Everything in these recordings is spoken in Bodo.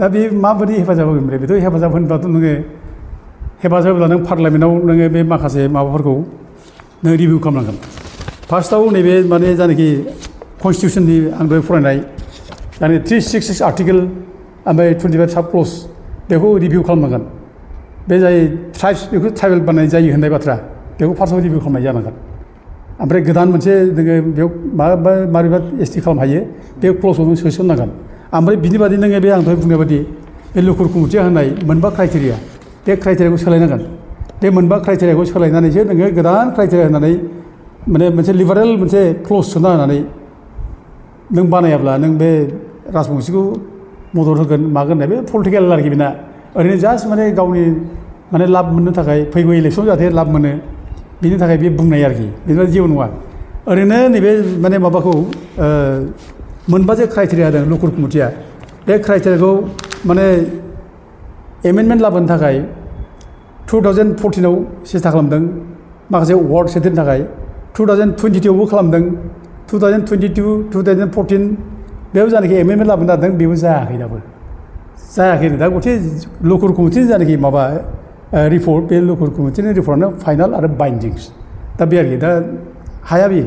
दा बे माबायदि हेफाजाब होगोन ओमफ्राय बेथ' हेफाजाब होनबाथ' नोङो हेफाजाब होब्ला नों पार्लियामेन्टआव नोङो बे माखासे माबाफोरखौ नों रिभिउ खालामनांगोन फार्स्टआव नैबे माने जायनाखि कनस्टिटिउसननि आं दहाय फरायनाय जायनाखि 366 आर्टिकेल ओमफ्राय 25 साब क्लज बेखौ रिभिउ खालामनांगोन बे जाय ट्राइब्स बेखौ ट्राइबेल बानायनाय जायो होननाय बाथ्रा बेखौ फार्स्टआव रिभिउ खालामनाय जानांगोन ओमफ्राय गोदान मोनसे नोङो बेयाव माबोरैबा एसटि खालामनो हायो बे क्लजआव नों सोसननांगोन ओमफ्राय बिनि बादि नोङो बे आं दहाय बुंनाय बादि बे लुकुर कमिटिया होनाय मोनबा क्राइटेरिया बे क्राइटेरियाखौ सोलायनांगोन बे मोनबा क्राइटेरियाखौ सोलायनानैसो नोङो गोदान क्राइटेरिया होनानै माने मोनसे लिबारेल मोनसे क्लज सोना होनानै नों बानायाब्ला नों बे राजबंसिखौ मदद होगोन मागोन होननाय बे पलिटिकेल आरोखि बेना ओरैनो जास्ट माने गावनि माने लाब मोननो थाखाय फैगौ इलेक्सन जाहाथे लाब मोनो बिनि थाखाय बे बुंनाय आरोखि बेनिफ्राय जेबो नङा ओरैनो नैबे माने माबाखौ मोनबा जे क्राइटेरिया होदों लुकुर कमिटिया बे क्राइटेरियाखौ माने एमेन्डमेन्ट लाबोनो थाखाय 2014आव सेस्था खालामदों माखासे वार्ड सेथनि थाखाय 2022आवबो खालामदों 2022 2014 बेयाव जानाखि एमेन्डमेन्ट लाबोनो नागिरदों बेबो जायाखै दाबो जायाखै दा गथे लुकुर कमिटिनि जानाखि माबा रिपर्ट बे लुकुर कमिटिनि रिपर्टआनो फाइनाल आरो बाइन्डिंस दा बे आरोखि दा हाया बे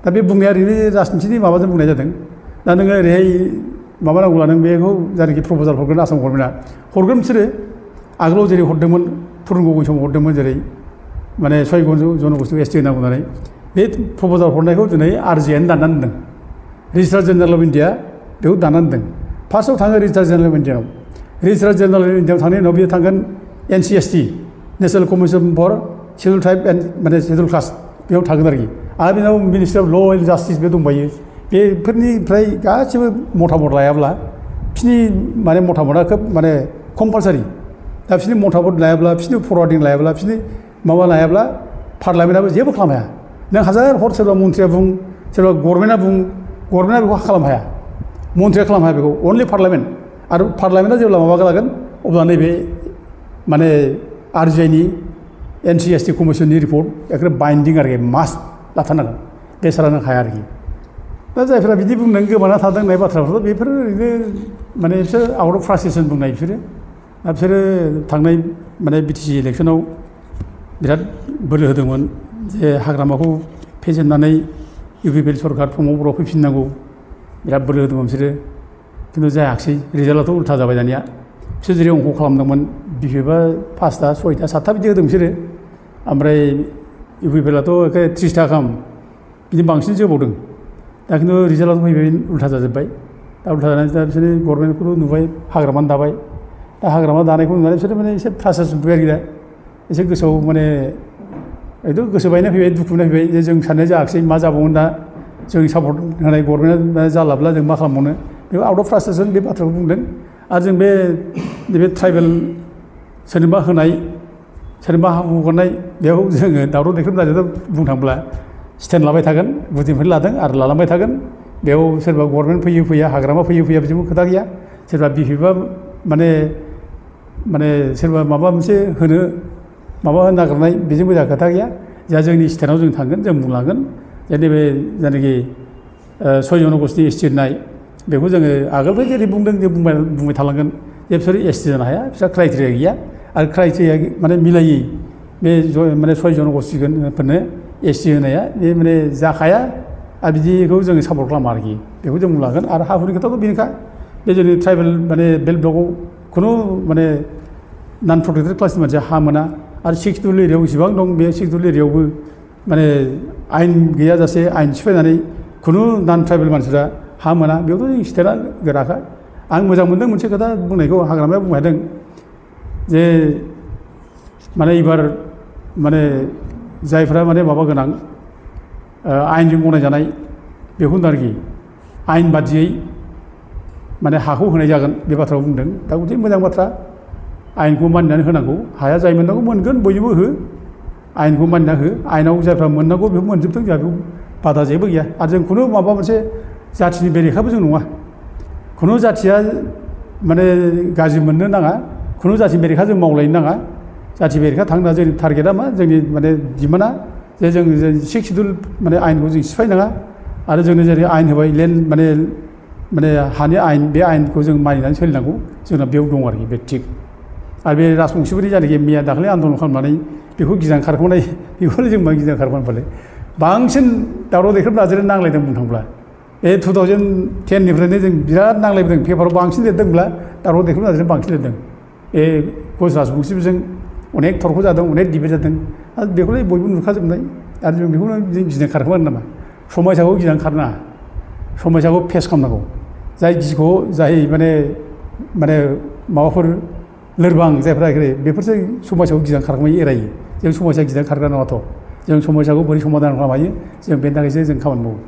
दा बे बुंनाया ओरैनो राजनिथिनि माबाजों बुंनाय जादों दा नोङो ओरैहाय माबा नांगौब्ला नों बेखौ जायनाखि प्रप'जाल हरगोन आसाम गभर्नमेन्टआ हरगोन बिसोरो आगोलाव जेरै हरदोंमोन फुरुन गगৈ समाव हरदोंमोन जेरै माने 6 जनगोष्ठीखौ एसटि होनांगौ होननानै बे प्रप'जाल हरनायखौ दिनै आरजिआइआनो दाननानै दोनदों रेजिस्ट्रार जेनेरेल अफ इन्डिया बेखौ दाननानै दोनदों फार्स्टआव थाङो रेजिस्ट्रार जेनेरेल अफ इन्डियाआव रेजिस्ट्रार जेनेरेल अफ इन्डियाआव थांनायनि उनाव बियो थांगोन NCST national commission for scheduled tribe and माने सिडुल कास्ट बेयाव थागोन आरो बेनाव ministry of law and justice बे दंबायो बेफोरनिफ्राय गासिबो मतामत लायाब्ला बिसोरनि माने मतामतआ खोब माने कम्पालसारि दा बिसोरनि मतामत लायाब्ला बिसोरनि फरवार्डिं लायाब्ला बिसोरनि माबा लायाब्ला पार्लियामेन्टआबो जेबो खालामनो हाया नों हाजार हर सोरबा मन्थ्रिया बुं सोरबा गभर्नमेन्टआ बुं गभर्नमेन्टआ बेखौ खालामनो हाया मन्थ्रिया खालामनो हाया बेखौ अनलि पार्लियामेन्ट आरो पार्लियामेन्टआ जेब्ला माबा लागोन अब्ला नैबे माने आरजिआइनि NCST कमिसननि रिपर्ट एखेबारे बाइन्डिं आरोखि मास्ट लाथारनांगोन बे सारा नों हाया आरोखि दा जायफोरा बिदि बुंदों गोमाना थादों होननाय बाथ्राफोर बेफोर ओरैनो माने बिसोर आउट अफ फ्रास्ट्रेसन बुंनाय बिसोरो दा बिसोरो थांनाय माने BTC इलेक्सनाव बिराद बोलो होदोंमोन जे हाग्रामाखौ फेजेननानै UPPL सरकार प्रमद बर'आव फैफिननांगौ बिराद बोलो होदोंमोन बिसोरो खिन्थु जायाखिसै रिजाल्टआथ' उल्था जाबाय दानिया बिसोर जेरै अंख खालामदोंमोन BJPआ 5टा 6टा 7टा बिदि होदों बिसोरो ओमफ्राय UPPLआथ' एखे 30टा गाहाम बिदि बांसिन जोबावदों दा खिन्थु रिजाल्टआथ' फैबाय उल्था जाजोब्बाय दा उल्था जानानै दा बिसोरो गभर्नमेन्टखौल' नुबाय हाग्रामानो दाबाय दा हाग्रामा दानायखौ नुनानै बिसोरो माने एसे फ्रास्ट्रेसन फैबाय आरोखि दा एसे गोसोआव माने एकदम गोसो बायना फैबाय दुखु मोनना फैबाय जे जों साननाय जायाखिसै मा जाबावगोन दा जोंनि सापर्ट होनाय गभर्नमेन्टआ जालाब्ला जों मा खालामबावनो बेखौ आउट अफ फ्रास्ट्रेसन बे बाथ्राखौ बुंदों आरो जों बे नैबे ट्राइबेल सोरनोबा होनाय सोरनोबा हा हगारनाय बेयाव जोङो दावराव देख्रेब जाजोबदों बुंनो थाङोब्ला स्टेन्ड लाबाय थागोन गुदिनिफ्राय लादों आरो लालांबाय थागोन बेयाव सोरबा गभर्नमेन्ट फैयो फैया हाग्रामा फैयो फैया बिदिबो खोथा गैया सोरबा BJPआ माने सोरबा माबा मोनसे होनो माबा होनो नागिरनाय बेजोंबो जोंहा खोथा गैया जा जोंनि स्टेन्डआव जों थांगोन जों बुंलांगोन जे नैबे जायनाखि 6 जनगोष्ठी एसटि होनाय बेखौ जोङो आगोलनिफ्राय जेरै बुंदों जों बुंबाय थालांगोन जे बिसोर एसटि जानो हाया बिसोर क्राइटेरिया गैया आरो क्राइटेरिया माने मिलायै बे माने 6 जनगोष्ठीफोरनो एसटि होनाया बे माने जाखाया आरो बिदिखौ जोङो सापर्ट खालामा आरोखि बेखौ जों बुंलांगोन आरो हा हुनि खोथाथ' बेनोखा बे जोंनि ट्राइबेल माने बेल्ट ब्लकआव खुनु माने नन प्रटेक्टेड क्लासनि मानसिया हा मोना आरो 6 सिडुल एरियायाव इसेबां दं बे 6 सिडुल एरियायावबो माने आयेन गैयाजासे आयेन सिफायनानै खुनु नन ट्राइबेल मानसिफ्रा हा मोना बेयावथ' जोंनि स्टेटआ गोराखा आं मोजां मोनदों मोनसे खोथा बुंनायखौ हाग्रामाया बुंनो हादों जे माने एबार माने जायफ्रा माने माबा गोनां आयेनजों गनायजानाय बेखौ होनदों आरोखि आयेन बादियै माने हाखौ होनाय जागोन बे बाथ्राखौ बुंदों दा मोनसे मोजां बाथ्रा आयेनखौ मानिनानै होनांगौ हाया जाय मोननांगौ मोनगोन बयनोबो हो आयेनखौ मानिना हो आयेनाव जायफ्रा मोननांगौ बेखौ मोनजोबथों जोंहा बेयाव बादा जेबो गैया आरो जों खुनु माबा मोनसे जाथिनि बेरेखाबो जों नङा खुनु जाथिया माने गाज्रि मोननो नाङा खुनु जाथिनि बेरेखा जों मावलायनो नाङा जाथि बेरेखा थांना जोंनि टारगेटआ मा जोंनि माने डिमान्डआ जे जों 6 सिडुल माने आयेनखौ जों सिफायनाङा आरो जोंनो जेरै आयेन होबाय लेन्ड माने माने हानि आयेन बे आयेनखौ जों मानिनानै सोलिनांगौ जोंना बेयाव दं आरोखि बे थिग आरो बे राजबंसिफोरनि जायनाखि मैया दाखालि आन्दलन खालामनानै बेखौ गिनां खारख'नाय बेखौनो जों मा गिनां खारख'नाय बांसिन दावराव देख्रेब नाजानानै नांलायदों बुंनो थांब्ला बे 2010निफ्रायनो जों बिराद नांलायबोदों पेपाराव बांसिन लिरदोंब्ला दावराव देख्रेब नाजानानै बांसिन लिरदों बे गज राजबंसिफोरजों अनेक थरख' जादों अनेक डिबेट जादों आरो बेखौलाय बयबो नुखाजोबनाय आरो जों बेखौनो जों गिनां खारखोमानो नामा समाजाखौ गिनां खारनाङा समाजाखौ फेस खालामनांगौ जाय गिखौ जाय माने माबाफोर लोरबां जायफ्रा बेफोरसो समाजाव गिनां खारखोमायो एरायो जों समाजा गिनां खारग्रा नङाथ' जों समाजाखौ बोरै समाधान खालामनो हायो जों बेनि थाखायसो जों खामानि मावो